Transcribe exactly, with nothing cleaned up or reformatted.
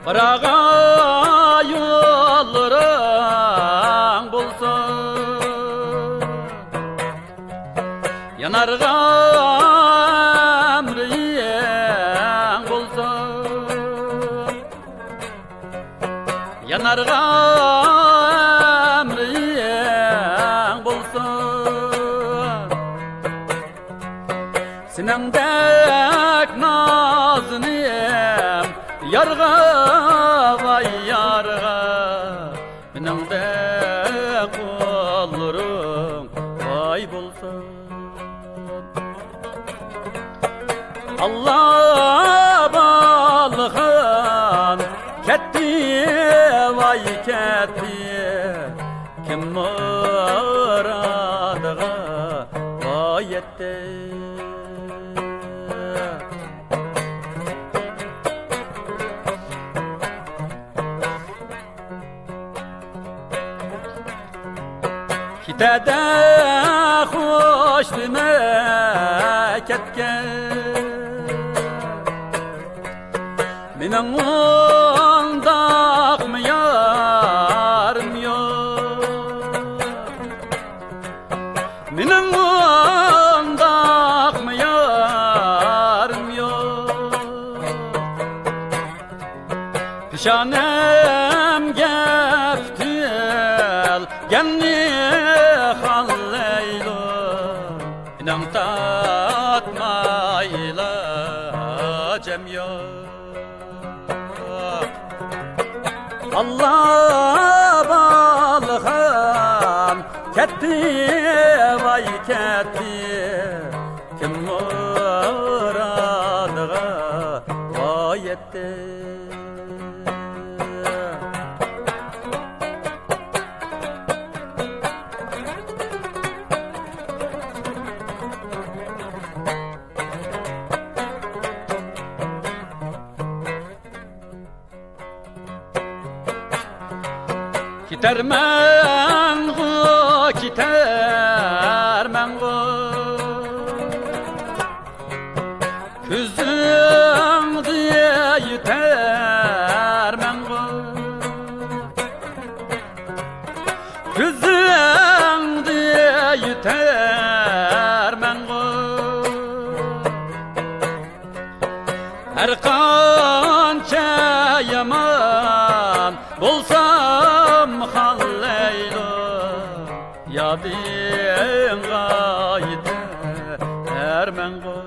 بارغان يوللىرىڭ بولسۇن، يانارغا ئەمرىڭ بولسۇن، يانارغا ئەمرىڭ بولسۇن. سېنىڭدەك نازىنىم يارغا، ۋاي يارغا، مېنىڭدەك قۇللىرىڭ باي بولسۇن. ئاللا بالىخان كەتتى، ۋاي كەتتى، كىم مۇرادىغا ۋاي يەتتى. كېتەدە خوش دېمەي كەتكەن، مېنىڭ ئۇنداقمۇ يارىم يوق. مېنىڭ ئۇنداقمۇ يارىم يوق. پېشانەمگە پۈتۈلگەننى خاللايدۇ، مېنىڭ تارتمايلا ئىلاجىم يوق. ئاللا بالىخان كەتتى، ۋاي كەتتى، كىم مۇرادىغا ۋاي يەتتى. كېتەرمەنغۇ، كېتەرمەنغۇ، كۆزۈڭدە يېتەرمەنغۇ، كۆزۈڭدە يېتەرمەنغۇ. ھەرقانچە يامان بولسام خاللايدۇ، يادىڭغا يېتەرمەنغۇ.